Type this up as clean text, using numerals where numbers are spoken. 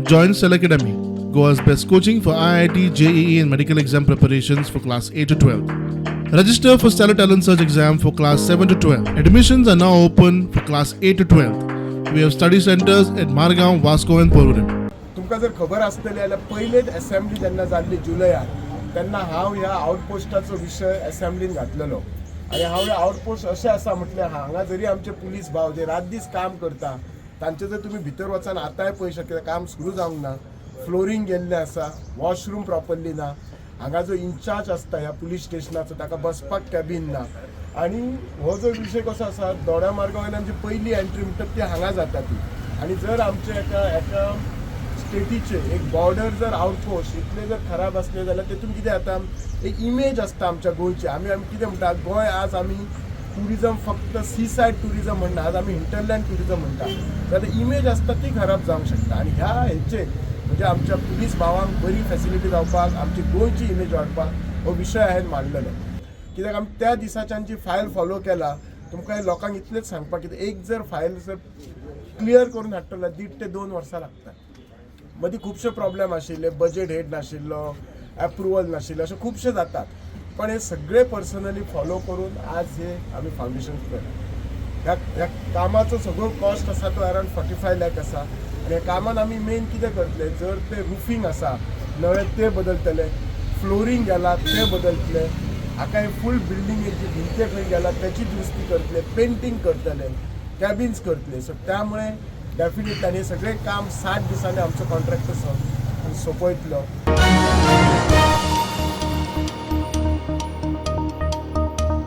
Join Cell Academy, Goa's best coaching for IIT, JEE, and medical exam preparations for class 8 to 12. Register for Stellar Talent Search exam for class 7 to 12. Admissions are now open for class 8 to 12. We have study centers at Margaon, Vasco, and Porvorim. तुमकां जर खबर आसतली जाल्यार पयलेच assembly जेन्ना जाल्ली जुलयान तेन्ना हांव ह्या आउटपोस्टाचो विशय एसेंब्लीन घातलेलो आनी हांव हे आउटपोस्ट अशें आसा म्हटल्यार हांगा जरी आमचे पुलीस भाव जे रात दीस काम करता, तांचे जर तुमी भितर वचान आतांय पळय शकता, काम सुरू जावंक ना. फ्लोरींग गेल्लें आसा, वॉशरूम प्रॉपरली ना. हांगा जो इन्चार्ज आसता ह्या पुलीस स्टेशनाचो, ताका बसपाक कॅबीन ना. आनी हो जो विशय कसो आसा, दोड्या मार्गा वयल्यान जी पयली एंट्री म्हणटात ती हांगा जाता ती. आनी जर आमचे एका एका स्टेटीचे एक बॉर्डर जर आउटपोस्ट इतले जर खराब आसले जाल्यार तेतून कितें जाता, एक इमेज आसता आमच्या गोंयची. आमी कितें म्हणटा, गोंय आज आमी ट्युरिजम फक्त सी सायड ट्युरिजम म्हणना, आज आमी हिंटरलँड ट्युरिजम म्हणटा, जाल्यार इमेज आसता ती खराब जावंक शकता. आनी ह्या हेचेर म्हणजे आमच्या पुलीस भावांक बरी फेसिलिटी जावपाक, आमची गोंयची इमेज वाडपाक हो विशय हांवें मांडलेलो. कित्याक आमी त्या दिसाच्यान जी फायल फॉलो केला, तुमकां लोकांक इतलेंच सांगपाक, कितें एक जर फायल जर क्लियर करून हाडटलो जाल्यार 1.5 ते 2 वर्सां लागता. मदीं खुबशे प्रॉब्लेम आशिल्ले, बजेट हेड नाशिल्लो, एप्रुवल नाशिल्लें, अशें खुबशे जातात. पण हे सगळे पर्सनली फॉलो करून आज हे आमी फावंडेशन केलें. ह्या ह्या कामाचो सगळो कॉस्ट आसा तो अरावंड 45 लॅक आसा. आनी ह्या कामान आमी मेन कितें करतले, जर ते रुफींग आसा नवें ते बदलतले, फ्लोरींग गेला ते बदलतले, हाका हे फूल बिल्डिंगेची भिंते खंय गेला त्याची दुरुस्ती करतले, पेंटींग करतले, कॅबिन्स करतले. सो त्यामुळे डेफिनेटली आनी हे सगळें काम 60 दिसांनी आमचो कॉन्ट्रॅक्टर सोंपयतलो.